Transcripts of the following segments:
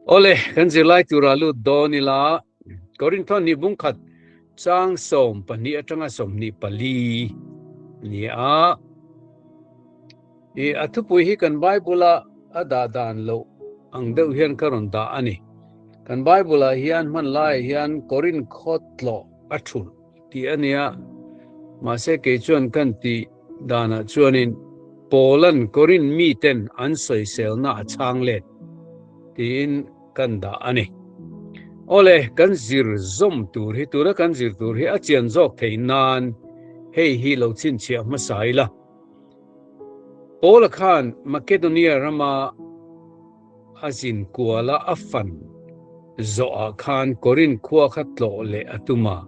Awle, kan zirlai tura lut dawn ila, Korintho ni bung khat chang 12 atanga 24 ni a. I a thupui hi kan Bible a a dah dan loh ang deuh hian ka rawn dah a ni. Kan Bible ah hian hman laiah hian Korinth khaw tlawh a thulh tih a nia. Mahse kei chuan kan tih danah chuanin Paula'n Korinth miten an sawiselna a chhang let tiin kan dah a ni. Awle, kan zir zawm tur hi tuna kan zir tur hi a chian zawk theih nan hei hi lo chhinchhiah hmasa ila. Paula khan Makedonia rama a zin kuala a fan zawhah khan Korinth khua kha tlawh leh a tum a,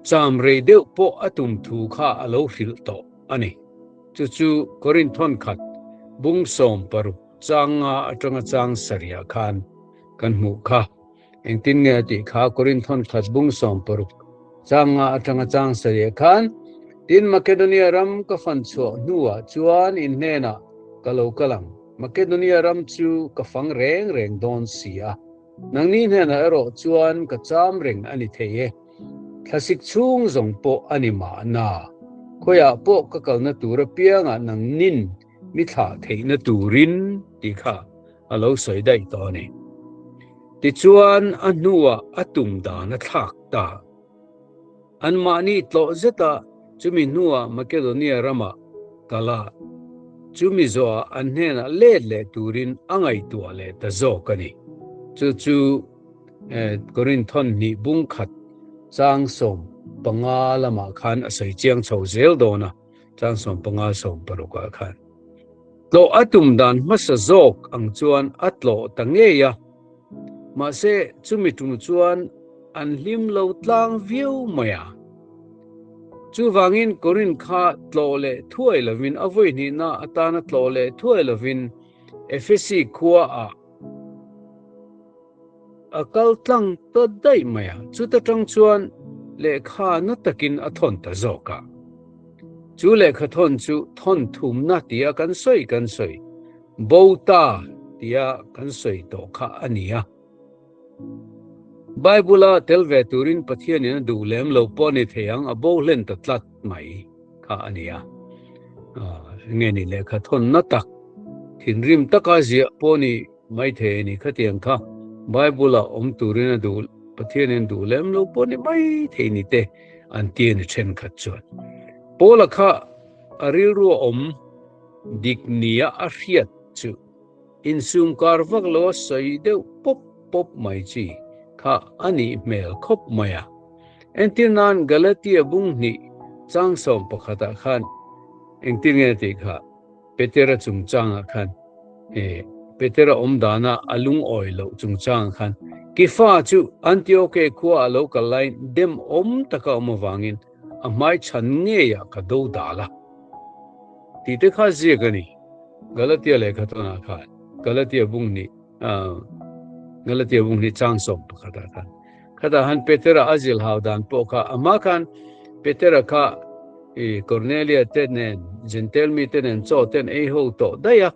cham rei deuh pawh a tum thu kha a lo hrilh tawh a ni. Chu chu Korinth thawnkhat bung 16 chang nga atanga chang sarihah khan kan hmuh kha. Engtin nge a tih kha Korinth thawnkhat bung 16 chang nga atanga chang sarihah khan, Tin, Makedonia ram ka fan chhuah hnuah chuan in hnenah ka lo kal ang. Makedonia ram chu ka fang reng reng dawn si a. Nangni hnenah erawh chuan ka cham reng a ni thei e. Thlasik chhung zawng pawh a ni mahna. Khawiah pawh ka kalna tur apiangah nangnin mi thlah theihna turin tih kha a lo sawi daih tawh a ni. Tichuan a hnuah a tum dan a thlak ta. Anmahni tlawh zeta chumi hnuah Makedonia ramah kal a, chumi zawhah an hnenah let leh turin a ngaihtuah leh ta zawk a ni. Chu chu Korinth thawn hnih bung khat chang 15 lamah khan a sawi chiang chho zel dawn a, chang 15 16 ah khan. Tlawh a tum dan hmasa zawk ang chuan a tlawh ta ngei a, mahse chumi tum chuan an hlim lo tlang viau mai a. Chuvangin Korinth kha tlawh leh thuai lovin a vawi hnihna atana tlawh leh thuai lovin Efesi khua ah a kal tlang ta daih mai a, chuta tang chuan lehkha na takin a thawn ta zawk a. Chu lehkha thawn chu thawn thumna tia kan sawi kan sawi, bo ta tia kan sawi tawh kha a ni a. Bible-a tel ve turin Pathianin a duh lem lo pawh a ni thei ang, a bo hlen ta tlat mai kha a ni a. Nge ni lehkha thawn na tak, thinrim taka ziah pawh ni mai thei a ni. Khatiang kha Bible-a awm turin a duh, Pathianin duh lem lo pawh ni mai thei ni te an ti a ni thenkhat chuan. Paula kha a rilru a awm dik nia a hriat chu insum kar vak lo a sawi deuh pawp pawp mai chi kha a nih hmel khawp mai a. Entir nan Galatia bung hnih chang 11ah khan engtin nge tih kha Petera chungchangah khan e Petera awm dana a lungawi loh chungchangah khan Kefa chu Antioke khua a lo kal laiin dem awm taka awm avangin a hmai chhan ngeiah ka do dal a tih te kha ziak a ni. Galatia lehkha tawnah khan Galatia bung hnih Galatia bung hnih chang 11ah khan khatah han Petera a zil hau dan pawh kha ama khan Petera kha i Cornelia te nen Gentile mi te nen chaw ten ei ho tawh daih a,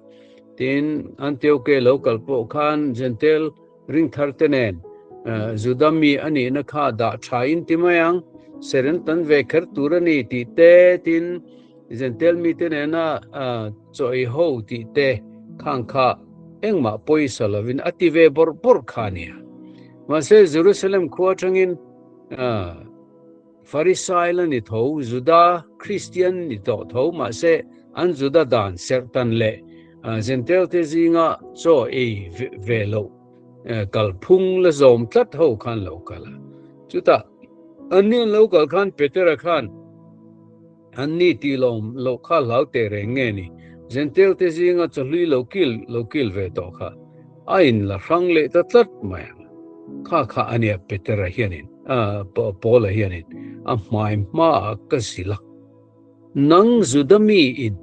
tin Antioke lo kal pawh khan Gentile ring thar te nen Juda mi a nihna kha dah tha in ti mai ang, seren tan ve kher tur a ni tih te, tin Gentile mi te nena chaw ei ho tih te khang kha engmah pawisa lovin a ti ve bawrh bawrh kha a nia. Mahse Jerusalem khua atangin Farisai la ni tho, Juda Kristian ni tawh tho, mahse an Juda dan serh tan leh Gentile te zinga chaw ei ve loh kalphung la zawm tlat ho khan lo kal a. Chutah anni an lo kal khan Petera khan anni tih lawm loh kha hlau teh reng nge ni? Gentile te zinga chawhlui lo kil lo kil ve tawh kha a in la hrang leh ta tlat mai ang. Kha kha a nia Petera hianin Paula hianin a hmai hmaah ka zil a. Nang Juda mi in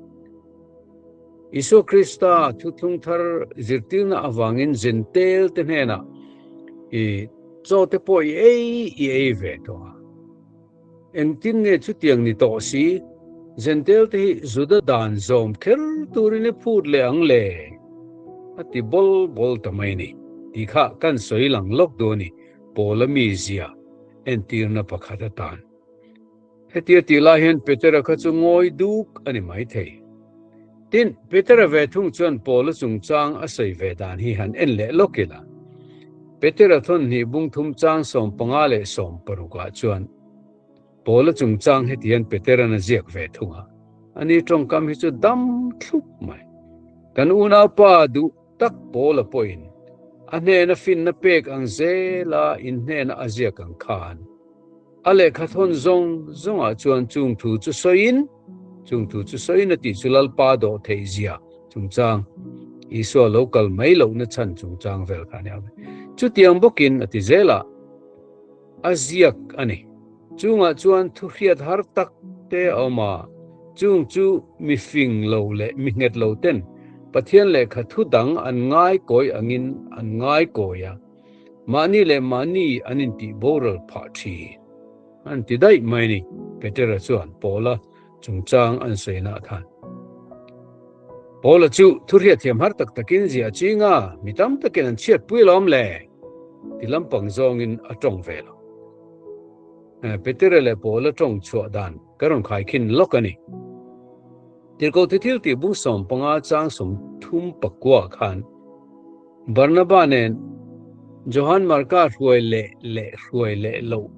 Isua Krista thuthlung thar zirtirna avangin Gentile te hnenah i chaw te pawh i ei i ei ve tawh a. Engtin nge chutiang ni tawh si? Gentile te hi Juda dan zawm kher turin i phut leh ang le? A ti bawl bawl ta mai a ni. Tih kha kan sawi lang lawk dawn a ni, Paula mizia entirna pakhat atan. Hetia tih lai hian Petera kha chu ngawi duk a ni maithei. Tin, Petera ve thung chuan Paula chungchang a sawi ve dan hi han en leh lawk ila. Petera thawnhnih bungthum chang 15 leh 16 ah chuan Paula chungchang heti hian Petera'n a ziak ve thung a, Ani tawngkam hi chu dam thlup mai. Kan unaupa duh tak Paula pawhin a hnena finna pek ang zela in hnena a ziak ang khan a lehkha thawn zawng zawngah chuan chung thu chu sawiin, chung thu chu sawiin a tih chu Lalpa dawh theih zia chungchang, Isua lo kal mai lohna chhan chungchang vel kha a ni a. Chutiang bawkin a ti zel a. A ziak a ni. Chungah chuan thu hriat har tak te a awm a, chung chu mi fing lo leh mi nghet lo ten Pathian lehkha thu dang an ngai kawi angin an ngai kawi a, mahni leh mahni an intih boral phah thin. An ti daih mai ni, Petera chuan Paula chungchang an sawi nah khan. Paula chu thu hriatthiam har tak takin ziah ching a, mi tam takin an chhiatpui alawm le ti lampang zawngin a tawng ve lo. Petera leh Paula tawng chhuah dan ka rawn khaikhin lawk a ni. Tirhkoh thi thil tih bung 15 chang 39 khan Barnaba nen Johan Marka hruai leh leh hruai leh loh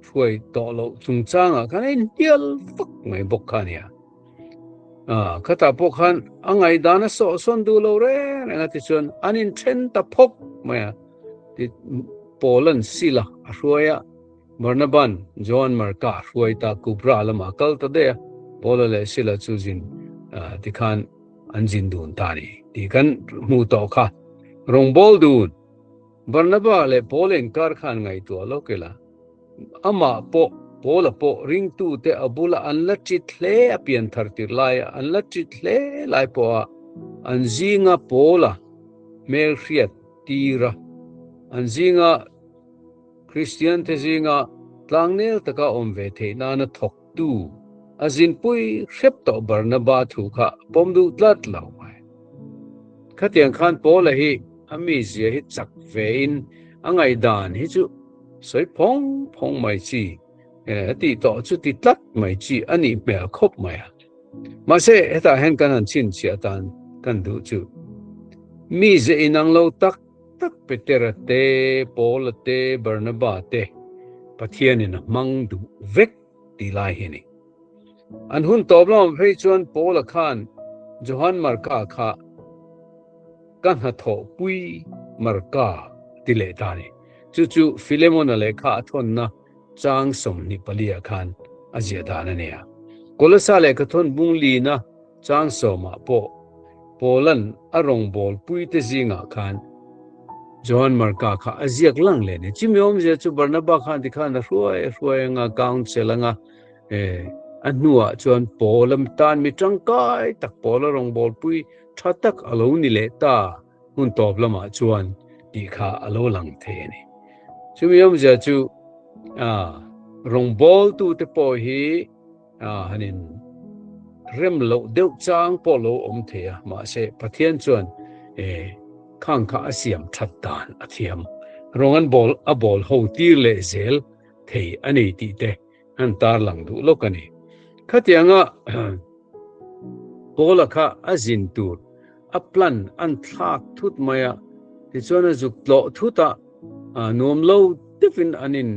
hruai tawh loh chungchangah khan a inhnial vak mai bawk kha a nia. Khatah pawh khan a ngaihdan a sawhsawn duh lo reng reng a tichuan an inthen ta phawk mai a. Ti Paul-a'n Sila a hruai a, Barnaba'n Joan Marka a hruai ta Kupra lamah a kal ta daih a, Paul-a leh Sila chu zin tikhan an zin dun ta a ni tih kan hmuh tawh kha. Rawngbâwl dun Barnaba leh Paul-a inkar khan ngaihtuah lawk ila, amah pawh Paul-a pawh ringtute a bula an la ṭit hle a pian thar tirh laia an la ṭit hle lai pawha an zinga Paul-a hmelhriat tir a, an zinga Kristiante zinga tlangnel taka awm ve theih nana thawk tu a zinpui hrep tawh Barnaba thu kha pawm duh tlat lo mai. Khatiang khan Paula hi a mizia hi chak vein a ngaihdan hi chu sawi phawng phawng mai chi, a tih tawh chu ti tlat mai chi a nih hmel khawp mai a. Mahse hetah hian kan han chhinchhiah atan kan duh chu mize inang lo tak tak Petera te, Paula te, Barnaba te Pathianin a hmang duh vek tih lai hi a ni. An hun tawp lamah phei chuan Paula khan Johan Marka kha ka hnathawhpui Marka ti leh ta a ni. Chu chu Filemona lehkha a thawnna chang 24 ah khan a ziah dan a ni a. Kolosa lehkha thawn bung lina chang 10 ah pawh Paula'n a rawngbawlpui te zingah khan Johan Marka kha a ziak lang leh a ni. Chumi awmzia chu Barnaba khan tikhan a hruai a hruai anga council anga a hnuah chuan Paula tan mi tangkai tak Paula rawngbawlpui tha tak a lo ni leh ta hmun tawp lamah chuan tih kha a lo lang thei a ni. Chumi awmzia chu rawngbawltute pawh hi han in rem loh deuh chang pawh lo awm thei a, mahse Pathian chuan khang kha a siam that dan a thiam. Rawng an bawl a bawl ho tir leh zel thei a ni tih te an tar lang duh lawk a ni. Khatianga Paula kha a zin tur a plan an thlak thut mai a, tichuan a zuk tlawh thut a, nuam lo deuhin an in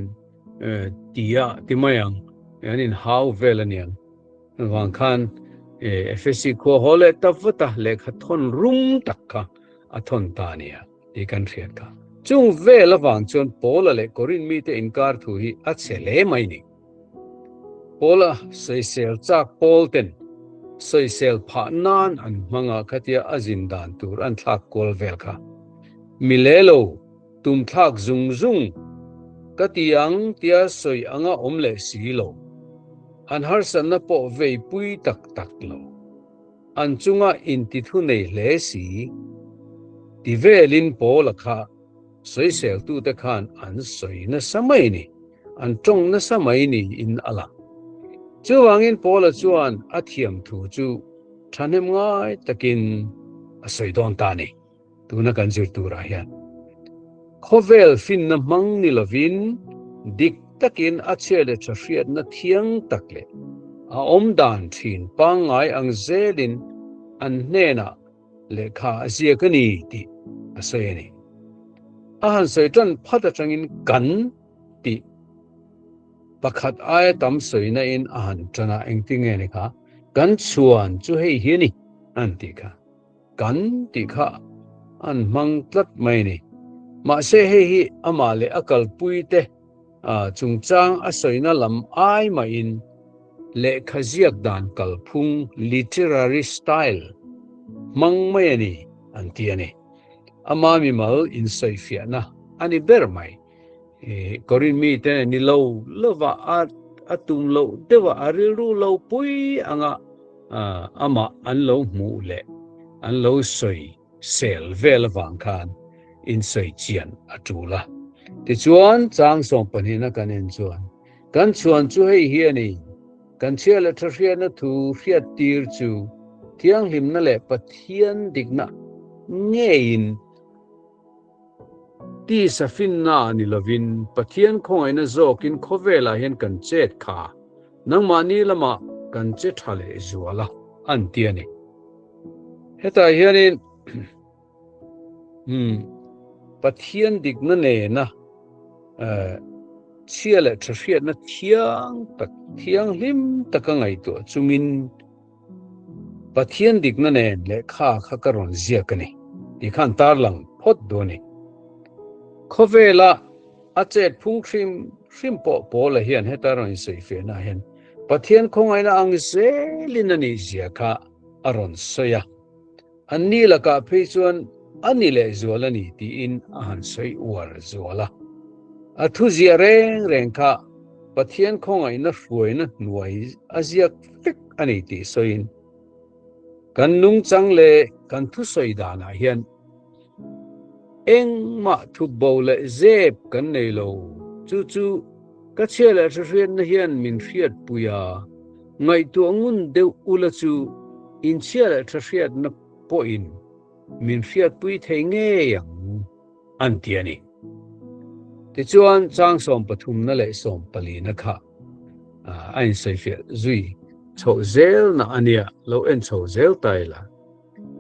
ti a ti mai ang, an in hau vel a niang. Vang khan Efesi khua haw leh ta vat a, lehkha thawn rum tak kha a thawn ta a nia tih kan hriat kha. Chung vel avang chuan Paula leh Korinth mite inkar thu hi a chhe hle mai ni. Paula sawisel chak Paul ten sawisel phah nan an hmang a khatia a zin dan tur an thlak kual vel kha. Mi le lo tum thlak zung zung ka ti ang tia sawi anga awm leh si lo. An harsatna pawh vei pui tak tak lo. An chunga intithu nei hle si. Ti velin Paula kha sawiseltute khan an sawi nasa mai ni, an tawng nasa mai niin a lang. Chuvangin Paula chuan a thiam thu chu thahnem ngai takin a sawi dawn ta a ni. Tuna kan zir turah hian. Khawvel finna hmang ni lovin dik takin a chhia leh tha hriatna thiang tak leh a awm dan thin pangngai ang zelin an hnenah lehkha a ziak a ni tih a sawi a ni. A han sawi tan phat atangin kan tih pakhat aia tam sawina in a han tan a, engtin nge ni kha? Kan chhuan chu hei hi a ni an tih kha. Kan tih kha an hmang tlat mai a ni. Mahse hei hi amah leh a kalpuite chungchang a sawina lam ai mahin lehkha ziak dan kalphung, literary style, hmang mai a ni an ti a ni. Ama mimal insawifiahna a ni ber mai. Korin mite ni lo lova a tum loh deuha a rilru lo pui anga amah an lo hmuh leh an lo sawi sel vel avang khan insawi chian a tul a. Tichuan, chang sawmpahnihna kan en chuan, Kan chhuan chu hei hi a ni, kan chhia leh tha hriatna thu hriattir chu thianghlimna leh Pathian dikna ngeiin, Tisa finna ni lovin Pathian khawngaihna zawkin khawvelah hian kan chet kha nangmahni lamah kan che tha leh zual a, an ti a ni. Hetah hianin Pathian dikna nena chhia leh tha hriatna thiang tak, thianghlim taka ngaihtuah chungin, Pathian dikna nen lehkha kha ka rawn ziak a ni tih khan tarlang phawt duh a ni. Khawvela a chet phung hrim hrim pawh Paula hian heta rawn insawifiahnaah hian Pathian khawngaihna ang zelin a nih zia kha a rawn sawi a. Anni lakah phei chuan a ni lehzual a ni tiin a han sawi uar zual a. A thuziah reng reng kha Pathian khawngaihna hruaina hnuai a ziak vek a ni tih sawiin, Kan nungchang leh kan thusawi danah hian engmah thupbo leh zep kan nei lo, chu chu ka chhia leh hrehriatna hian min hriatpui a, ngaihtuah ngun deuh ula chu inchhia leh hrehriatna pawhin min hriatpui thei ngei ang. an ti a ni. Tichuan, chang sawmpathumna leh sawmpalina kha a insawifiah zui chhoh zelna a nia, lo en chho zel ta ila.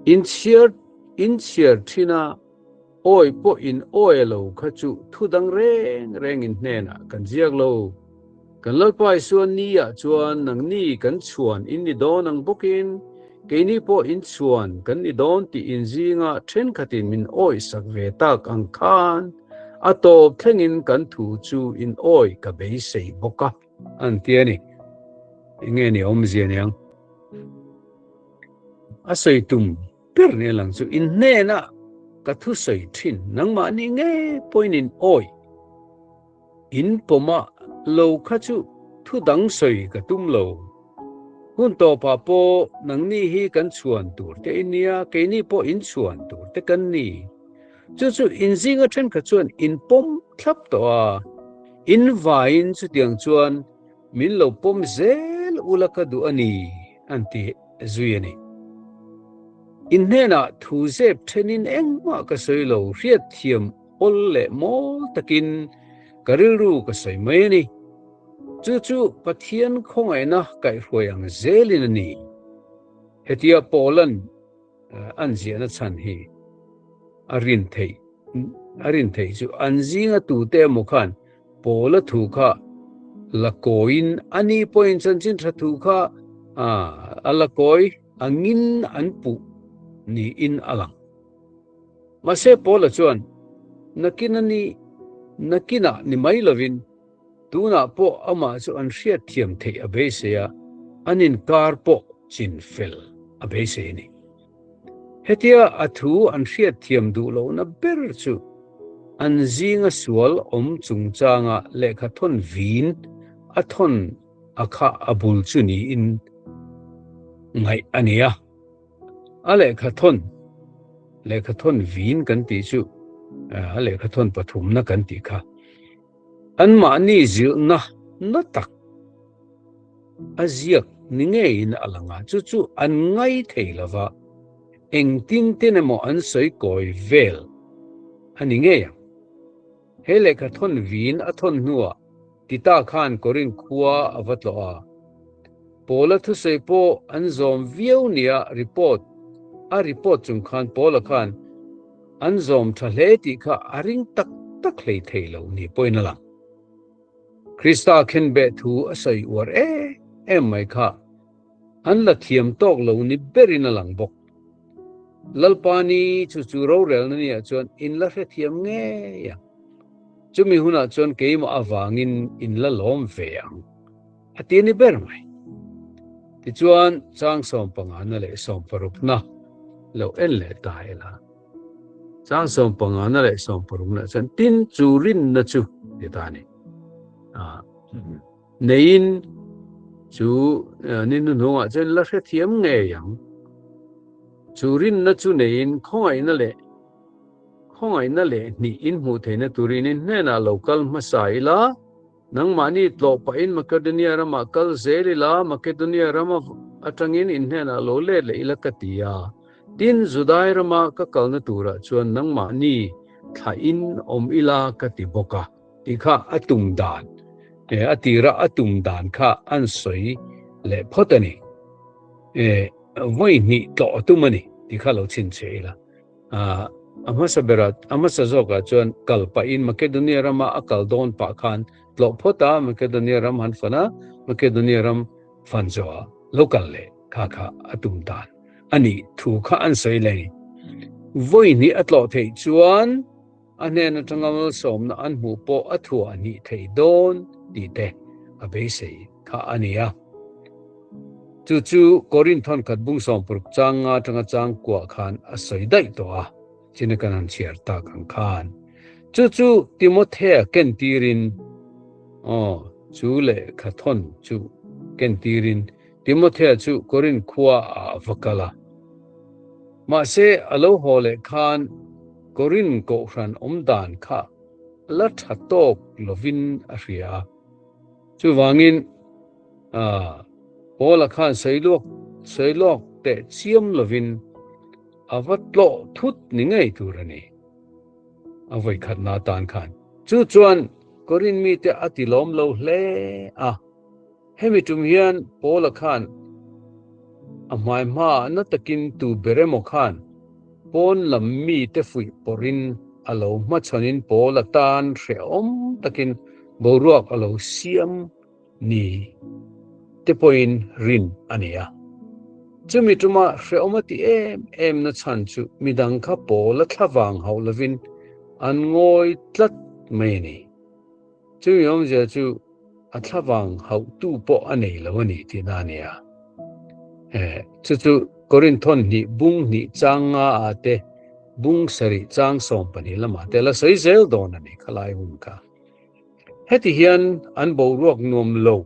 Inchhiar inchhiar thin a, awi pawh in awi a lo kha chu thu dang reng reng in hnenah kan ziak lo. Kan Lalpa Isua ni ah chuan nangni kan chhuan in ni dawn ang bawkin keini pawh in chhuan kan ni dawn tih in zinga thenkhatin min awisak ve tak ang khan a tawp thlengin kan thu chu in awi ka beisei bawk a, an ti a ni. Enge ni awmzia niang? A sawi tum ber nia lang chu in hnenah ka thusawi thin nangmahni nge pawhin in awi. In pawmah lo kha chu thu dang sawi ka tum lo. Hun tawpah pawh nangni hi kan chhuan tur te i nia, keini pawh in chhuan tur te kan ni. Chu chu in zinga thenkhat chuan in pawm thlap tawh a, in vaiin chutiang chuan min lo pawm zel ula ka duh a ni, an ti zui a ni. In hnenah thu zep thenin engmah ka sawi lo, hriatthiam Awl leh mawl takin ka rilru ka sawi mai a ni. Chu chu Pathian khawngaihna kaihhruai ang zelin a ni. Hetia Paula'n an ziahna chhan hi a rin theih a rin theih chu an zinga tute emaw khan Paula thu kha la kawiin a ni pawhin chanchin tha thu kha a la kawi angin an puh niin a lang. Mahse Paula chuan, Nakin a ni, nakinah ni mai lovin, tunah pawh amah chu an hriatthiam theih a beisei a, an inkar pawh chin fel a beisei a ni. Hetia a thu an hriatthiam duh lohna ber chu an zinga sual awm chungchanga lehkha thawn vin a thawn a kha a bul chu niin ngaih a ni a. A lehkha thawn, lehkha thawn vin kan tih chu a lehkha thawn pathumna kan tih kha. Anmahni zilhna na tak a ziak ni ngeiin a lang a, chu chu an ngai thei lo va, engtin tin emaw an sawi kawi vel a ni ngei ang. He lehkha thawn vin a thawn hnuah Tita khan Korinth khua a va tlawh a. Paula thusawi pawh an zawm viau nia report a report chung khan Paula khan an zawm tha hle tih kha a ring tak tak hlei thei lo ni pawhin a lang. Krista khenbeh thu a sawi uar em em mai kha an la thiam tawk lo ni berin a lang bawk. Lalpa ni chu chu rorelna niah chuan in la hrethiam ngei ang. Chumi hunah chuan keimah avangin in la lawm ve ang, a ti ni ber mai. Tichuan, chang sawmpangana leh sawmparukna lo en leh ta ila. Chang sawmpangana leh sawmparukna chuan tin chu rinna chu ti ta a ni. Neiin chu ni hnuhnungah chuan la hrethiam ngei ang. Chu rinna chu neiin khawngaihna leh khawngaihna leh hnih in hmuh theihna turin in hnenah lo kal hmasa ila, nangmahni tlawh pahin Makedonia ramah kal zel ila, Makedonia ram atangin in hnenah lo let leh ila ka ti a. Tin, Judai rama ka kalna turah chuan nangmahni thlahin awm ila ka ti bawk a. Tih kha a tum dan, a tira a tum dan kha an sawi leh phawt a ni. Vawi hnih tlawh a tum a ni tih kha lo chhinchhiah ila. A hmasa berah, a hmasa zawkah chuan kal pahin Makedonia rama a kal dawn pah khan tlawh phawt a, Makedonia ram han fan a, Makedonia ram fan zawhah lo kal leh kha kha a tum dan a nih thu kha an sawi leh a ni. Vawi hnih a tlawh theih chuan A hnen atanga malsawmna an hmuh pawh a thuah hnih thei dawn tih te a beisei kha a ni a. Chu chu Korinth thawnkhat bung sawmparuk chang nga atanga chang kuah khan a sawi daih tawh a, china kan han chhiar tak ang khan. Chu chu Timothea kentirin, aw, chu lehkha thawn chu kentirin Timothea chu Korinth khua ah a va kal a. Mahse, a lo haw leh khan Korinth kohhran awm dan kha la tha tawk lovin a hria a. Chuvangin, Paula khan sawiluak sawiluak teh chiam lovin a va tlawh thut ni ngei tur a ni, a vawikhatna atan khan. Chu chuan Korinth mite a ti lawm lo hle a. Hemi tum hian Paula khan a hmai hmaah na takin tu ber emaw khan pawn lam mite fuih pawrhin a lo hmachhawnin Paula tan hrehawm takin boruak a lo siam ni te pawhin rin a ni a. Chumi tuma hrehawm a ti em em na chhan chu midang kha Paula thlavang hauh lovin an ngawi tlat mai a ni. Chumi awmzia chu a thlavang hauhtu pawh a nei lo a ni tihna a ni a. Chu chu Korinth thawn hnih bung hnih chang nga ah te, bung sarih chang 12 lamah te la sawi zel dawn a ni khalai hun kha. Heti hian an boruak nuam lo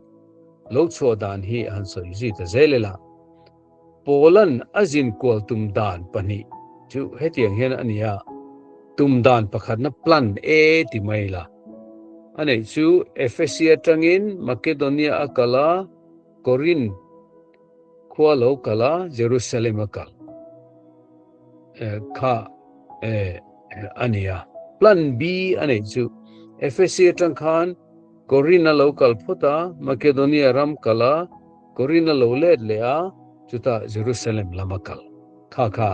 lo chhuah dan hi han sawi zui ta zel ila. Paula'n a zin kual tum dan pahnih chu hetiang hian a ni a, tum dan pakhatna plan A ti mai la. A neih chu Efesi atangin Makedonia a kal a, Korinth khua lo kal a, Jerusalem a kal kha a ni a. Plan B a neih chu Efesi atang khan Korinth a lo kal phawt a, Makedonia ram kal a, Korinth a lo let leh a, chutah Jerusalem lam a kal. Kha kha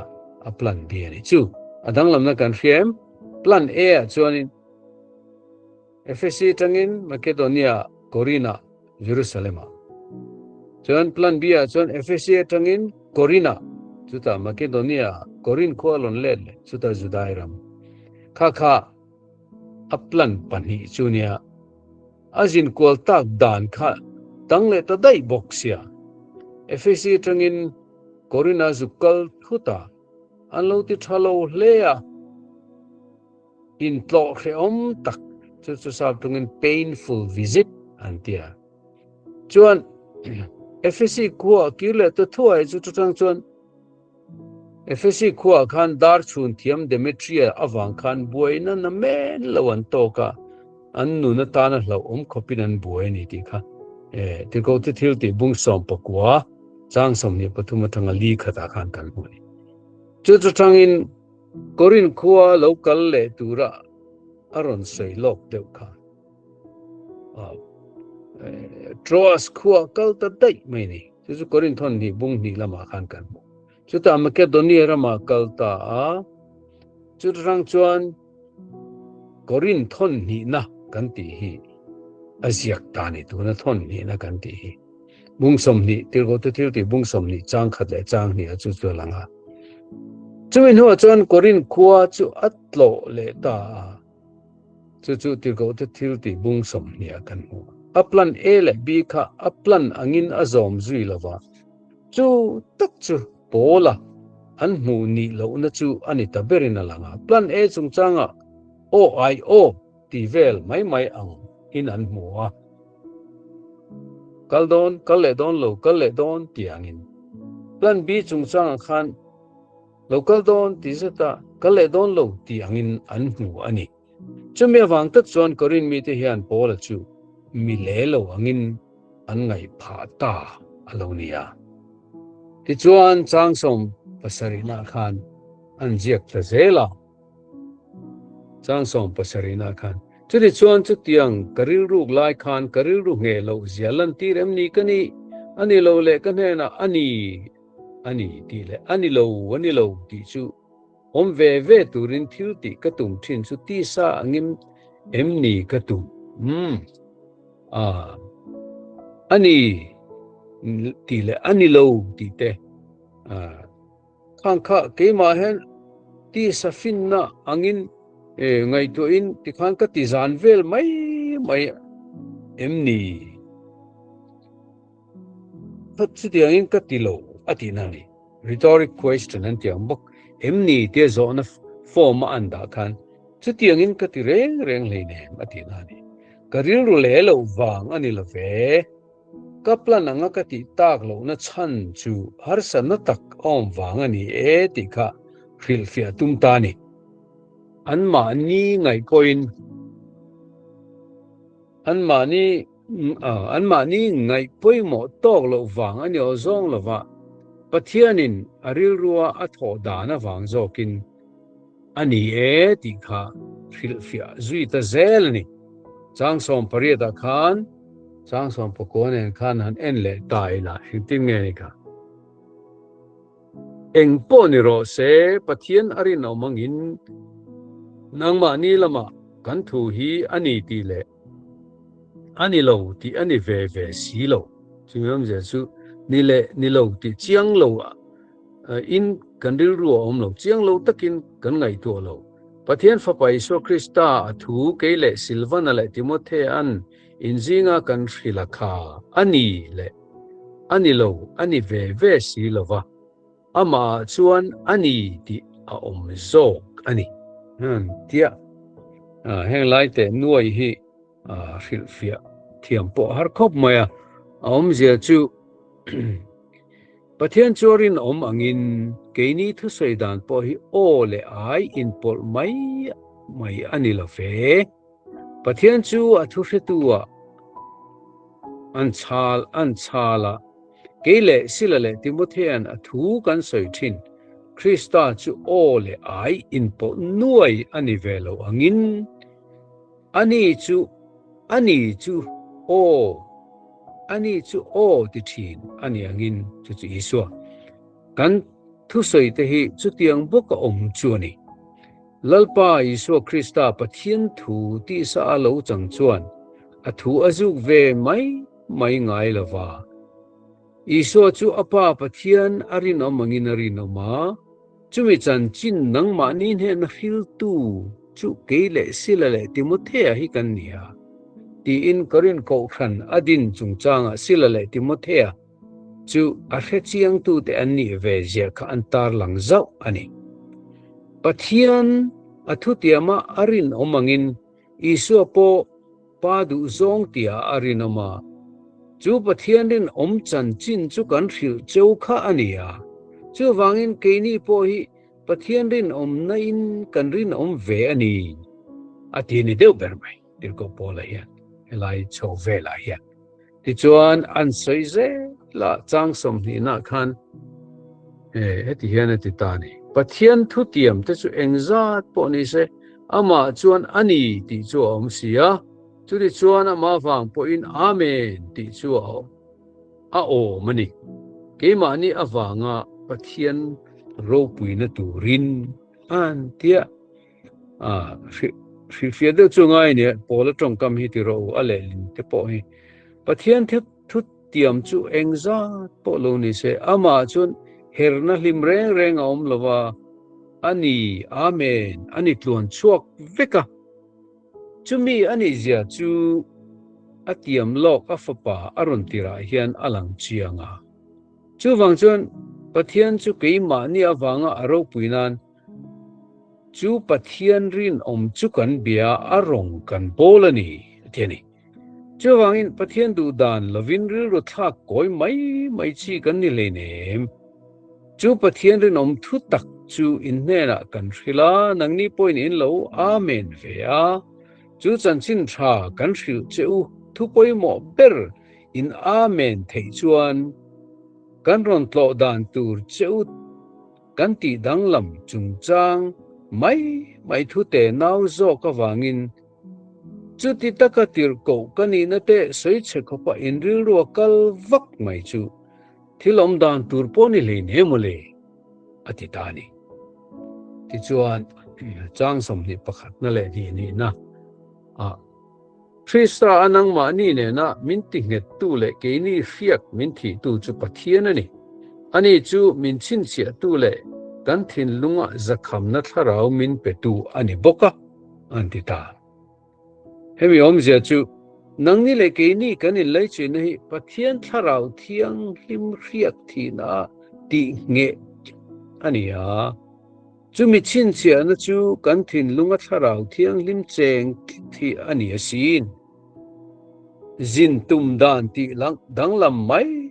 a plan B a ni. Chu a danglamna kan hria em? Plan A ah chuanin Efesi atangin Makedonia, Korinth ah, Jerusalem ah. Chuan plan B ah chuan Efesi atangin Korinth ah, chutah Makedonia ah, Korinth khua a rawn let leh, chutah Judai ram. Kha kha a plan pahnih chu nia. A zin kual tak dan kha dang leh ta daih bawk sia. Efesi atangin Korinth a zuk kal thut a, an lo ti tha lo hle a. Intlawh hrehawm tak chu chu sap tungin painful visit an ti a. Chuan Efesi khua kir leh ta thuai chu chutang chuan Efesi khuaah khan dar chhun thiam Demetria avang khan buaina na men lo an tawk a, an nun atana hlauhawm khawpin an buai a ni tih kha Tirhkohte thil tih bung 19 chang 23 atanga li khatah khan kan hmu a ni. Chu chutangin Korinth khua lo kal leh tura. a rawn sawi lawk deuh kha. Troas khua kal ta daih mai a ni. Chu chu Korinth hawn hnih bung hnih lamah khan kan hmu. Chutah Makedonia ramah kal ta a, chuta tang chuan Korinth hawn hnihna kan tih hi a ziak ta a ni, tuna thawn hnihna kan tih hi. Bung 20, Tirhkohte thil tih bung 20 chang khat leh chang hnih a chu chu a lang a. Chumi hnuah chuan Korinth khua chu a tlawh leh ta a. Chu chu Tirhkohte thil tih bung 20 ah kan hmu. A plan A leh B kha a plan angin a zawm zui lo va. Chu tak chu Paula an hmuh nih lohna chu a ni ta berin a lang a. Plan A chungchangah aw ai aw ti vel mai mai ang in an hmu a. Kal dawn, kal leh dawn lo, kal leh dawn tih angin. Plan B chungchangah khan lo kal dawn tih zeta kal leh dawn lo tih angin an hmu a ni. Chumi avang tak chuan Korinth mite hian Paula chu mi le lo angin an ngaih phah ta a lo ni a. Tichuan chang 70nah khan an ziak ta zel a. Chang 70nah khan, Chutichuan chutiang ka rilruk lai khan ka rilru ngheh loh zia lantir em ni ka nih? A ni lo leh ka hnenah a ni, a ni tih leh a ni lo, a ni lo tih chu awm ve ve turin thil tih ka tum thin chu tisa angin em ni ka tum? Umm. A, a ni tih leh a ni lo tih te. A. Khang kha keimah hian tisa finna angin ngaihtuahin tikhan ka ti zan vel mai mai em ni? Chutiangin ka ti lo a tihna a ni. Rhetoric question an ti ang bawk em ni tia zawhna form a an dah khan chutiangin ka ti reng reng hleinem a tihna a ni. Ka rilru leh loh vang a ni lo ve. Ka plan anga ka tih tak lohna chhan chu harsatna tak a awm vang a ni e tih kha hrilhfiah tum ta a ni. Anmahni ngaih pawhin anmahni anmahni ngaih pawimawh tawk loh vang a ni aw zawng lova Pathianin a rilrua a thawh dan avang zawkin A ni e tih kha hrilhfiah zui ta zel a ni. Chang 18 ah khan chang 19 nen khan han en leh ta ila engtin nge ni kha? Eng pawh ni rawh se Pathian a rinawm angin nangmahni lamah kan thu hi a ni tih leh a ni lo tih a ni ve ve si lo. Chumi awmzia chu ni leh ni lo tih chiang lo In kan rilru a awm lo, chiang lo takin kan ngaihtuah lo. Pathian Fapa Isua Krista a thu kei leh Silvana leh Timothea'n inzinga kan hrilh a kha a ni leh a ni lo, a ni ve ve si lo va, amahah chuan a ni tih a awm zawk a ni. Tia heng lai teh nuai hi hrilhfiah thiam pawh har khawp mai a, a awmzia chu Pathian chu a rinawm angin keini thusawi dan pawh hi aw leh ai inpawlh mai mai a ni lo ve. Pathian chu a thuhretu ah an chhal an chhal a, kei leh Sila leh Timothea'n a thu kan sawi thin, Krista chu aw leh ai inpawlh nuai a ni ve lo angin, A ni chu, a ni chu aw, a ni chu aw ti thin a ni angin chu chu Isua. Kan thusawi te hi chutiang bawk a awm chu a ni. Lalpa Isua Krista Pathian thu tihsa a lo chang chuan a thu a zuk ve mai mai ngai lo va. Isua chu a Pa Pathian a rinawm angin a rinawm a. Chumi chanchin nangmahni hnena hriltu chu kei leh Sila leh Timothea hi kan ni a, tiin Korinth kohhran a din chungchangah Sila leh Timothea chu a hrechiangtute an nih ve zia kha an tarlang zauh a ni. Pathian a thutiama a rinawm angin Isua pawh Pa duhzawng tia a rinawm a, chu Pathian rinawm chanchin chu kan hrilh cheu kha a ni a. Chuvangin keini pawh hi Pathian rinawmna in kan rinawm ve a ni, a ti ni deuh ber mai, Tirhkoh Paula hian helai chho velah hian. Tichuan an sawi zel a, chang 20nah khan heti hian a ti ta a ni, Pathian thutiam te chu engzat pawh ni se, Amah chuan a ni tih chu a awm si a, chutichuan amah vang pawhin Amen tih chu a a awm a ni. Keimahni avanga Pathian ropuina turin an tia a hrilhfiah deuh chu ngai nia Paula tawngkam hi ti rawh u a lehlin te pawh hi Pathian thu tiam chu engzat pawh lo ni se amah chuan herna hlim reng reng a awm lova a ni Amen a ni tluan chhuak vek a. Chumi a nih zia chu a tiam lawk a fapa a rawn tirah hian a lang chiang a. Chuvang chuan Pathian chu keimahni avanga a ropui nan chu Pathian rinawm chu kan bia a rawng kan bawl a ni a ti a ni. Chuvangin Pathian duh dan lovin rilru thlak kawi mai mai chi kan ni hleinem. Chu Pathian rinawm thu tak chu in hnenah kan hrilh a, nangni pawhin in lo Amen ve a. Chu chanchin tha kan hrilh che u thu pawimawh ber in Amen theih chuan kan rawn tlawh dan tur che u kan tih danglam chungchang mai mai thu te nau zawk avangin Chuti taka tirhkoh ka nihna te sawi chhe khawpa inrilrua kal vak mai chu thil awm dan tur pawh ni hlei ne maw le? a ti ta a ni. Tichuan, chang 21na leh hnih nihna ah Krista a nangmahni nena min ti nghettu leh keini hriak min thihtu chu Pathian a ni. Ani chu min chhinchhiahtu leh kan thinlunga zakhamna thlarau min petu a ni bawk a. an ti ta. Hemi awmzia chu, nangni leh keini kan inlaichinna hi Pathian Thlarau Thianghlim hriak thihna tih ngheh a ni a. Chumi chhinchhiahna chu kan thinlunga Thlarau Thianghlim cheng tih a ni asin. Zin tum dan tih danglam mai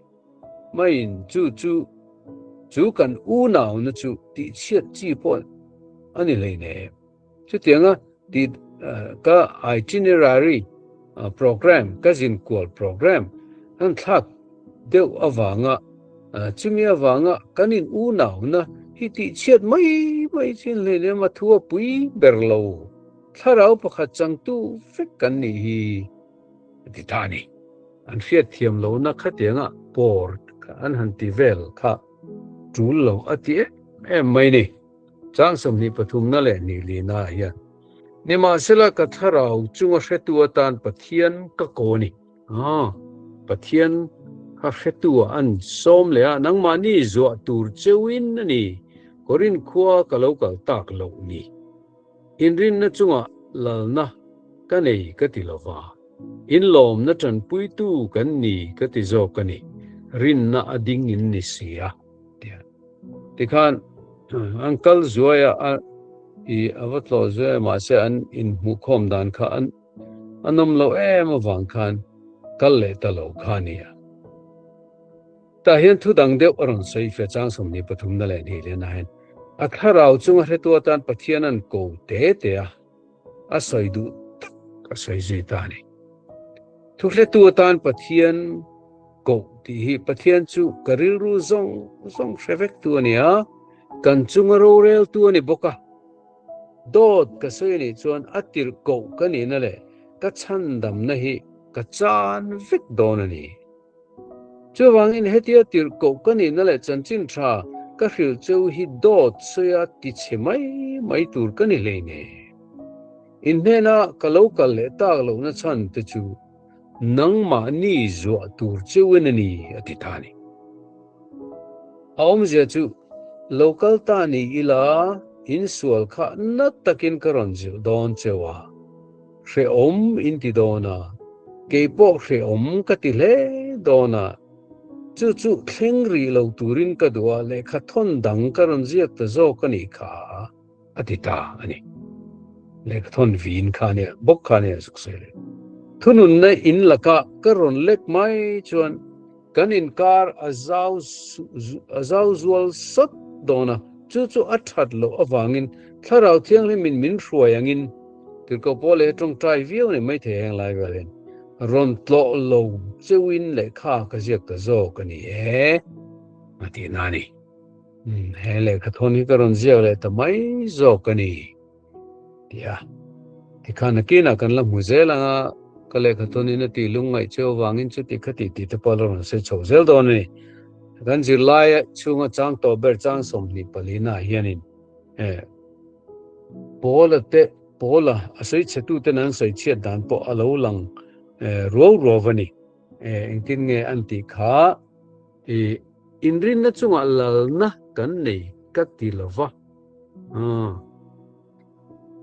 maiin chu chu chu kan unauna chu tihchhiat chi pawh a ni hleinem. Chutianga tih ka itinerary program, ka zinkual program han thlak deuh avanga chumi avanga kan in unauna hi tihchhiat mai mai chin hleinem a thu a pui ber lo. Thlarau pakhat changtu vek kan nih hi a ti ta a ni. An hriatthiam lohna khatianga pawr an han ti vel kha tul lo a ti em em mai ni. Chang 23 na leh ni lina ah hian, Nimahsela ka thlarau chunga hretu atan Pathian ka ko a ni. Aw, Pathian kha hretu ah an sawm leh a, nangmahni zuah tur cheuhin a ni, Korinth khua ka lo kal tak loh ni. Inrinna chungah lalna ka nei ka ti lo va, inlawmna tanpuitu kan ni ka ti zawk a ni, rinna a ding in ni si a. Tikhan an kal zuai a, i a va tlawh zuai a, mahse an inhmuhkhawm dan kha an a nawm loh em avang khan kal leh ta lo kha a ni a. Tah hian thu dang deuh a rawn sawi fe chang 23 na leh hnih leh na hian a thlarau chunga hretu atan Pathian an ko te te a, a sawi duh tak a sawi zui ta a ni. Thuhretu atan Pathian koh tih hi Pathian chu ka rilru zawng zawng hre vek tu a ni a, kan chunga rorel tu a ni bawk a. Dawt ka sawi a nih chuan a tirh koh ka nihna leh ka chhandamna hi ka chan vek dawn a ni. Chuvangin hetia tirh koh ka nihna leh chanchin tha ka hrilh cheu hi dawt sawi a ti chhe mai mai tur ka ni hleine. In hnena ka lo kal leh tak lohna chhan te chu nangmahni zuah tur cheuin a ni a ti ta a ni. A awmzia chu lo kal ta ni ila insual kha na takin ka rawn zilh dawn cheu a. Hrehawm in ti dawn a, kei pawh hrehawm ka ti hle dawn a, chu chu thleng rih lo turin ka duh a, lehkha thawn dang ka rawn ziak ta zawk a nih kha, a ti ta a ni. Lehkha thawn vin kha nia, bawk kha nia zuk sawi leh. Thununna in lakah ka rawn lek mai chuan kan inkar a zau a zau zual sawt dawn a, chu chu a that loh avangin Thlarau Thianghlimin min hruai angin Tirhkoh pawh leh tawngtai viau nei maithei heng lai vel hian rawn tlawh lo cheuhin lehkha ka ziak ta zawk a ni e a tihna a ni. He lehkha thawn hi ka rawn ziak leh ta mai zawk a ni. Ti a. Tikhan nakinah kan la hmu zel ang a, ka lehkha thawnin a tih lungngaih che avangin chuti khati tih te pawh a la rawn sawi chho zel dawn a ni. Kan zirlai chhunga chang tawh ber chang 24 naah hianin eh Paula te Paula a sawi chhe tuten an sawi chhiat dan pawh a lo lang eh ruau ruau a ni. Eh engtin nge an tih kha i inrinna chungah lalna kan nei ka ti lova. Aw.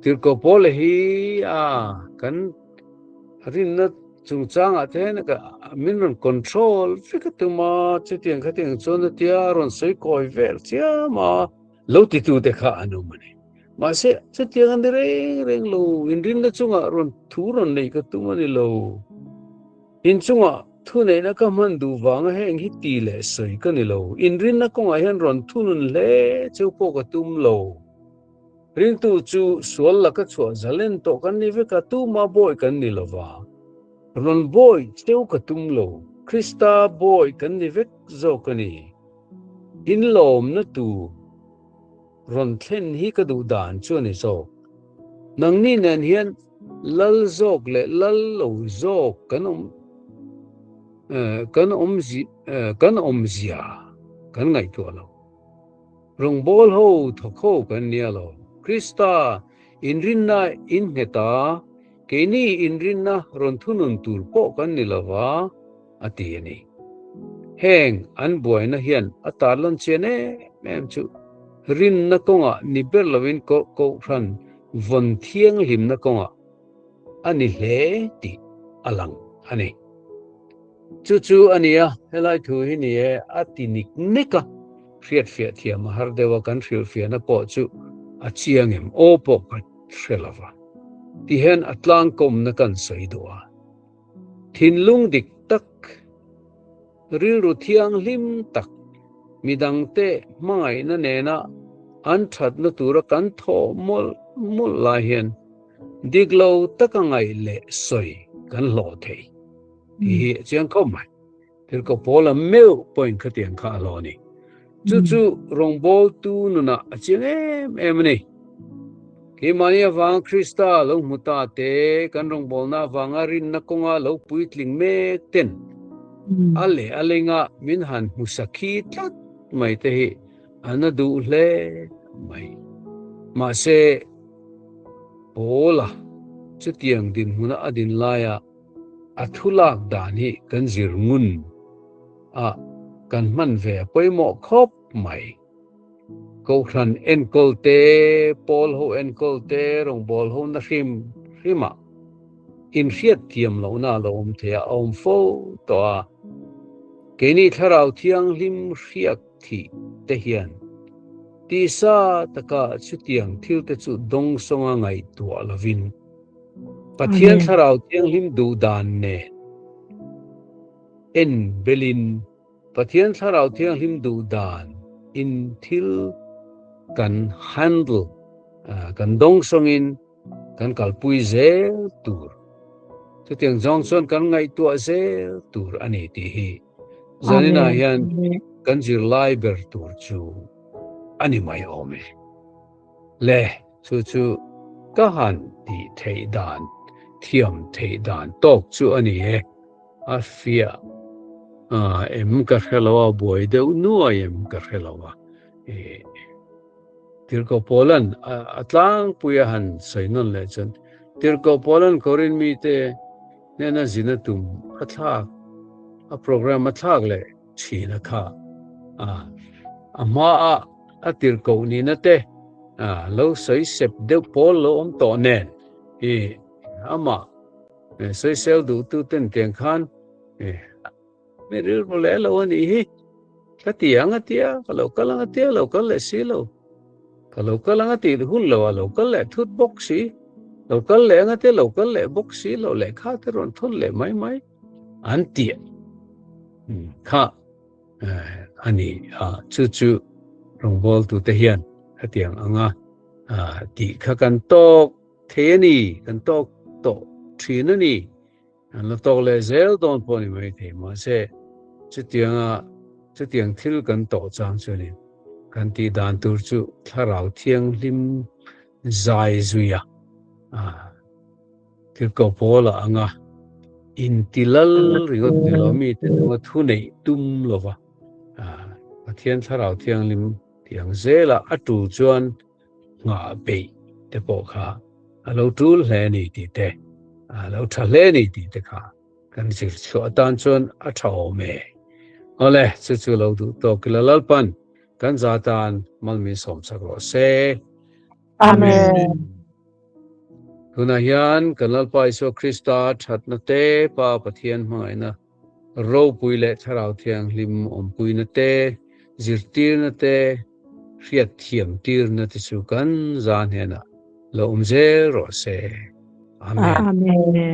Tirhkoh Paula hi a kan rinna chungchangah te hian min rawn control vek a tum a, chutiang khatiang chuan a tia a rawn sawi kawi vel chiam a, lo titute kha an awm a ni. Mahse, chutiang a ni reng reng lo, inrinna chungah rawn thu rawn neih ka tum a ni lo. Inchungah thuneihna ka hman duh vanga heng hi ti leh sawi ka ni lo. Inrinna kawngah hian rawn thunun hle cheu pawh ka tum lo. Ringtu chu sual laka chhuah zalen tawh kan ni vek a, tuma bawi kan ni lo va. Rawn bawi cheu ka tum lo, Krista bawi kan ni vek zawk a ni. Inlawmna tur rawn thlen hi ka duh dan chu a ni zawk. Nangni nen hian lal zawk leh lal lo zawk kan awm kan awm kan awmzia kan ngaihtuah lo. Rawngbâwl ho thawk ho kan nia lo. Krista inrinna innghet a, keini inrinna rawn thunun tur pawh kan ni lo va, a ti a ni. Heng an buaina hian a tarlan chian em em chu rinna kawngah ni ber lovin Kohhran vawn thianghlimna kawngah a ni hle tih a lang a ni. Chu chu a nia, helai thu hi ni e, a ti nik nek a, hriatfiah thiam a har deuh a, kan hrilhfiahna pawh chu a chiang em aw pawh ka hre lo va, ti hian a tlangkawmna kan sawi duh a. Thinlung dik tak, rilru thianghlim tak, midangte hmangaihna nena an thatna tura kan thawh mawlh mawlh lai hian dik lo taka ngaih leh sawi kan hlawh thei. Tih hi a chiang khawp mai. Thil ko pawl a meuh pawhin khatiang kha a hlawh a ni. Chu chu rawngbawltu nunah a chiang em em a ni. Keimahni avanga Krista lo hmu ta te, kan rawngbawlna avanga rinna kawnga lo puitling mek ten a leh a lenga min han hmu sakhi tlat mai te hi a na duh hle mai. Mahse, Paula chutiang dinhmuna a din laia A thu lak dan hi kan zir ngun a, kan hman ve a pawimawh khawp mai. Kohhran enkawl te, pawl ho enkawl te, rawngbâwl ho na hrim hrimah inhriat thiam lohna a lo awm thei a, a awm fo tawh a. Keini Thlarau Thianghlim hriak thih te hian tisa taka chutiang thil te chu dawngsawnga ngaihtuah lovin, Pathian Thlarau Thianghlim duh dan nen en belin Pathian Thlarau Thianghlim duh dan in thil kan handle, kan dawngsawngin kan kalpui zel tur. Chutiang zawng chuan kan ngaihtuah zel tur a ni tih hi zaninah hian kan zirlai ber tur chu a ni mai awm e. Le, chu chu ka han tih theih dan, thiam theih dan tawk chu a ni e. A fiah em ka hre lo a, buai deuh nuai em ka hre lo a. Tirhkoh Paula'n a tlangpui a han sawi nawn leh chuan, Tirhkoh Paula'n Korin mite hnena zin a tum a thlak, a program a thlak leh thin a kha a, a hmaah a tirhkoh nihna te lo sawi sep deuh pawl lo awm tawh nen i amah sawisel duhtu ten tiang khan mi rilru leh lo a nih hi ka ti ang a tia ka lo kal ang a tia lo kal leh si lo ka lo kal ang a tih hun lo a lo kal leh thut bawk si lo kal leh ang a tia lo kal leh bawk si lo lehkha te rawn thawn leh mai mai an tih kha a ni a, chu chu rawngbawltute hian hetiang anga tih kha kan tawk thei a ni, kan tawk tawh thin a ni. An la tawk leh zel dawn pawh a ni mai thei, mahse chutianga chutiang thil kan tawh chang chuanin kan tih dan tur chu Thlarau Thianghlim zai zui a. Tirhkoh Paula anga intilal ringawt ni lo mite chunga thu neih tum lova Pathian Thlarau Thianghlim tih ang zela a tul chuan nghah beih te pawh kha a lo tul hle a ni tih te, a lo tha hle a ni tih te kha kan zir chhuah atan chuan a tha awm e. Awle, chu chu lo duh tawk ila Lalpan kan za tan malmin sawmsak rawh se. Amen. Tunah hian kan Lalpa Isua Krista thatna te, Pa Pathian hmangaihna ropui leh Thlarau Thianghlim awmpuina te, zirtirna te, hriatthiam tirna te chu kan za hnenah lo awm zel rawh se. Amen. Amen.